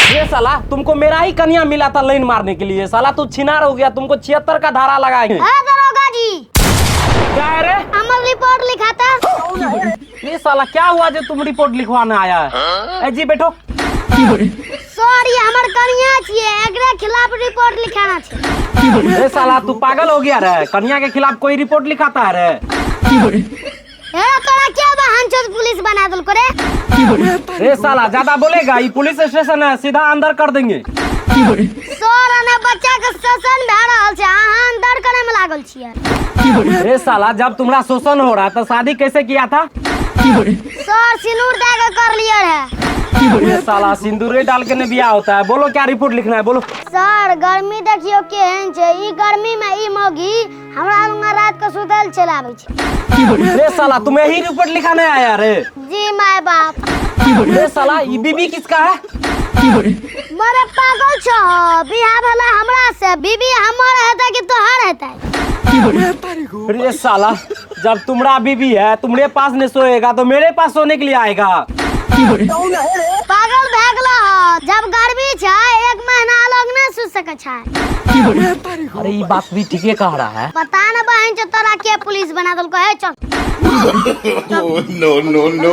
ये साला तुमको मेरा ही कन्या मिला था लाइन मारने के लिए। साला तू छिनार हो गया, तुमको 76 का धारा लगाएंगे। ए दरोगा जी। क्या है रे? हमर रिपोर्ट लिखाता। ये साला क्या हुआ जो तुम रिपोर्ट लिखवाने आया है? ए जी बैठो। सॉरी, हमर कन्या छियै, एकरे खिलाफ रिपोर्ट लिखाना छै। ए साला तू पागल हो गया रे? कन्या के खिलाफ कोई रिपोर्ट लिखाता है रे? ए तोरा क्या बहन चोद पुलिस बना देलको रे? ए साला ज्यादा बोलेगा, ये पुलिस स्टेशन है, सीधा अंदर कर देंगे। सर, एना बच्चा के शोषण भए रहल छै, अहाँ अंदर करे में लागल छियै। ए साला, जब तुम्हारा शोषण हो रहा था, शादी कैसे किया था? सर, सिनूर दे के कर लिये रहे। ए साला, सिंदूरे डाल के नहीं बियाह होता है। बोलो, क्या रिपोर्ट लिखना है, बोलो। सर, गर्मी देखियो केहन छै। ई गर्मी में ई मौगी हमरा लग रात के सुतल चल आबै छै। रे साला, तुम्हें ही रिपोर्ट लिखाने आया रे? जी my बाप। रे साला, ये बीबी किसका है? मरे पागल छो, बियाह भेला हमरा से, बीबी हमर हेतै कि तोहर हेतै? रे साला, जब तुम्हारा बीबी है, तुम्हारे पास नहीं सोएगा तो मेरे पास सोने के लिए आएगा? पागल भए गेलो हो? जब गर्मी छै, एक महीना अलग नहि सुत सकै छै। अरे, ये बात भी ठीक है कह रहा है। पता न बहन चो तोरा के पुलिस बना देलको है। चल। No, no, no, no.